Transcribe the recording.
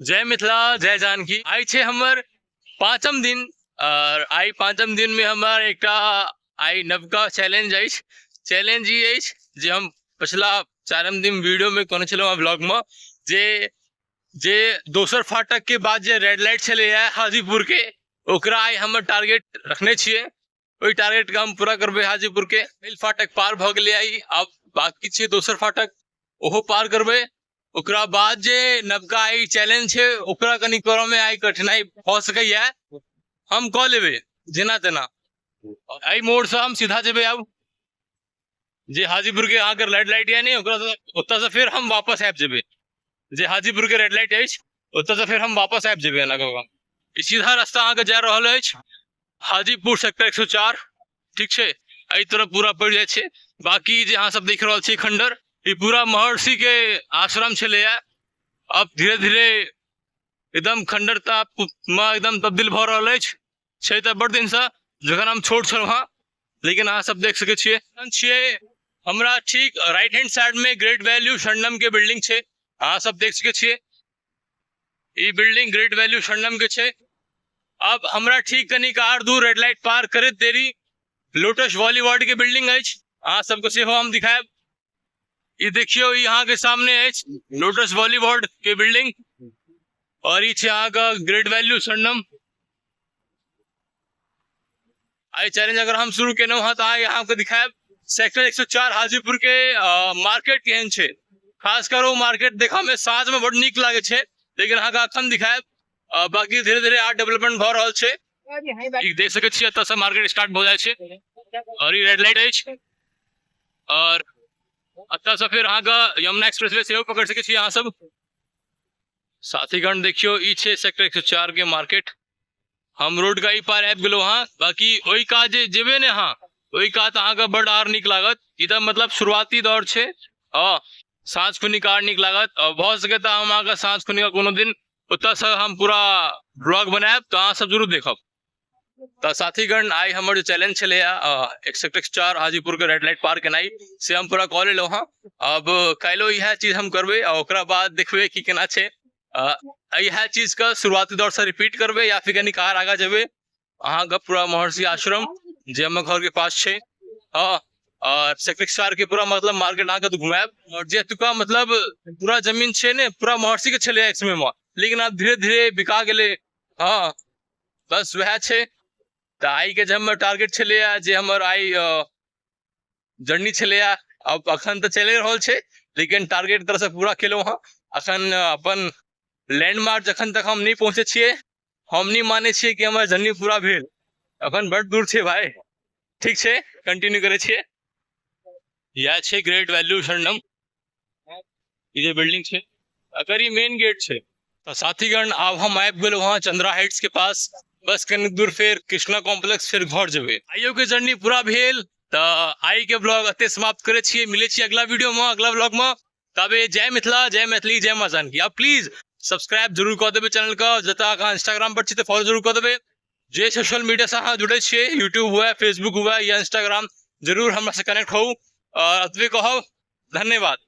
जय मिथिला जय जानकी। आइ छै हमर पाँचम दिन और आइ पाँचम दिन में हमर एकटा आइ नवका चैलेंज अछि। चैलेंज ई अछि जे हम पिछला चारिम दिन वीडियो में कहने छलहुँ ब्लॉग में जे जे दोसर फाटक के बाद जे रेड लाइट छलैया हाजीपुर के, ओकरा आइ हमर टारगेट रखने छियै। ओहि टारगेट के हम पूरा करबै हाजीपुर के। पहिल फाटक पार भऽ गेलै आइ, आब बाकी छै दोसर फाटक, ओहो पार करबै। ओकरा बाद जे नवका आइ चैलेंज छै ओकरा कनि करऽ में आइ कठिनाई भऽ सकैया, हम कऽ लेबै जेना तेना। एहि मोड़ से हम सीधा जेबै आब जे हाजीपुर के अहाँके रेड लाइट या नहीं, ओकरा ओतऽ से फिर हम वापस आबि जेबै। जे हाजीपुर के रेड लाइट अछि ओतऽ से फिर हम वापस आबि जेबै एना कऽ कऽ। ई सीधा रास्ता अहाँके जा रहल अछि हाजीपुर सेक्टर 104, ठीक छै, एहि तरफ पूरा पड़ि जाइ छै। बाकी जे अहाँ सब देख रहल छी खंडर, ई पूरा महर्षि के आश्रम छलैया। अब धीरे धीरे एकदम खंडर तऽ मे एकदम तब्दील भऽ रहल अछि। छै तऽ बड़ दिनसँ जखन हम छोट छलहुँ हँ, लेकिन अहाँ सब देख सकै छियै। एखन छियै हमरा ठीक राइट हैंड साइड में ग्रेट वैल्यू शरणम के बिल्डिंग छै, अहाँ सब देख सकै छियै। ई बिल्डिंग ग्रेट वैल्यू शरणम के छै। अब हमरा ठीक कनिक आर दूर रेड लाइट पार करैत देरी लोटस बॉलीवुड के बिल्डिंग अछि, अहाँ सबके सेहो हम दिखायब। ई देखियौ, ई अहाँके सामने अछि लोटस बॉलीवुड के बिल्डिंग और ई छै अहाँके ग्रेट वैल्यू शरणम। आइ चैलेंज अगर हम शुरू केलहुँ हँ तऽ आइ अहाँके दिखायब सेक्टर 104 हाजीपुर के मार्केट केहन छै। खास कर ओ मार्केट देखऽ में साँझ में बड़ नीक लागै छै, लेकिन अहाँके अखन दिखायब। बाकी धीरे धीरे आर डेवलपमेंट भऽ रहल छै। ई देख सकै छियै एतऽ से मार्केट स्टार्ट भऽ जाइ छै और ई रेड लाइट अछि और एतऽ से फिर अहाँके यमुना एक्सप्रेस वे सेहो पकड़ि सकै छी अहाँ सब। साथीगण देखियौ, ई छै सेक्टर 104 के मार्केट। हम रोड के एहि पार आबि गेलहुँ हँ, बाकी ओहि कात जे जेबै ने अहाँ, ओहि कात अहाँके बड आर नीक लागत। ई तऽ मतलब शुरुआती दौर छै, हँ साँझ खुनी के आर नीक लागत। और भऽ सकै तऽ हम अहाँके साँझ खुनी के कोनो दिन ओतऽसँ हम पूरा ब्लॉग बनायब तऽ अहाँ सब जरूर देखब। तऽ साथीगण आइ हमर जे चैलेंज छलैया सेक्टर 104 हाजीपुर के रेड लाइट पार केनाइ, से हम पूरा कऽ लेलहुँ हँ। अब काल्हिओ इएह चीज हम करबै आ ओकरा बाद देखबै कि केना छै। इएह चीजके शुरुआती दौरसँ रिपीट करबै या फिर कनि आर आगाँ जेबै। अहाँके पूरा महर्षि आश्रम जे हमर घरके पास छै, हँ, और सेक्टर 104 के पूरा मतलब मार्केट अहाँके घुमायब। और जे एतुका मतलब पूरा जमीन छै ने, पूरा महर्षि के छलै एक समय में, लेकिन आब धीरे धीरे बिका गेलै। हँ बस वएह छै। तऽ आइके जे हमर टारगेट छलैया, जे हमर आइ जर्नी छलैया, आब अखन तऽ चलि रहल छै, लेकिन टारगेट तरहसँ पूरा केलहुँ हँ। अखन अपन लैंडमार्क जखन तक हम नहि पहुँचै छियै, हम नहि मानै छियै कि हमर जर्नी पूरा भेल। अखन बड दूर छै भाय, ठीक छै, कंटिन्यू करै छियै। इएह छै ग्रेट वैल्यू शरणम, ई जे बिल्डिंग छै अकर ई मेन गेट छै। तऽ साथीगण आब हम आबि गेलहुँ हँ चंद्रा हाइट्स के पास, बस कनि दूर फेर कृष्णा कॉम्प्लेक्स, फेर घर जेबै। आइयो के जर्नी पूरा भेल, तऽ आइ के ब्लॉग एते समाप्त करै छियै। मिलै छियै अगला वीडियो में, अगला ब्लॉग में। तबे जय मिथिला, जय मैथिली, जय माँ जानकी। आ प्लीज सब्सक्राइब जरूर कऽ देबै चैनल के, जतऽ अहाँ इंस्टाग्राम पर छी तऽ फॉलो जरूर कऽ देबै। जे सोशल मीडिया से अहाँ जुड़ै छियै, यूट्यूब हुए, फेसबुक हुए या इंस्टाग्राम, जरूर हमरा से कनेक्ट होउ। और एतबे कहब, धन्यवाद।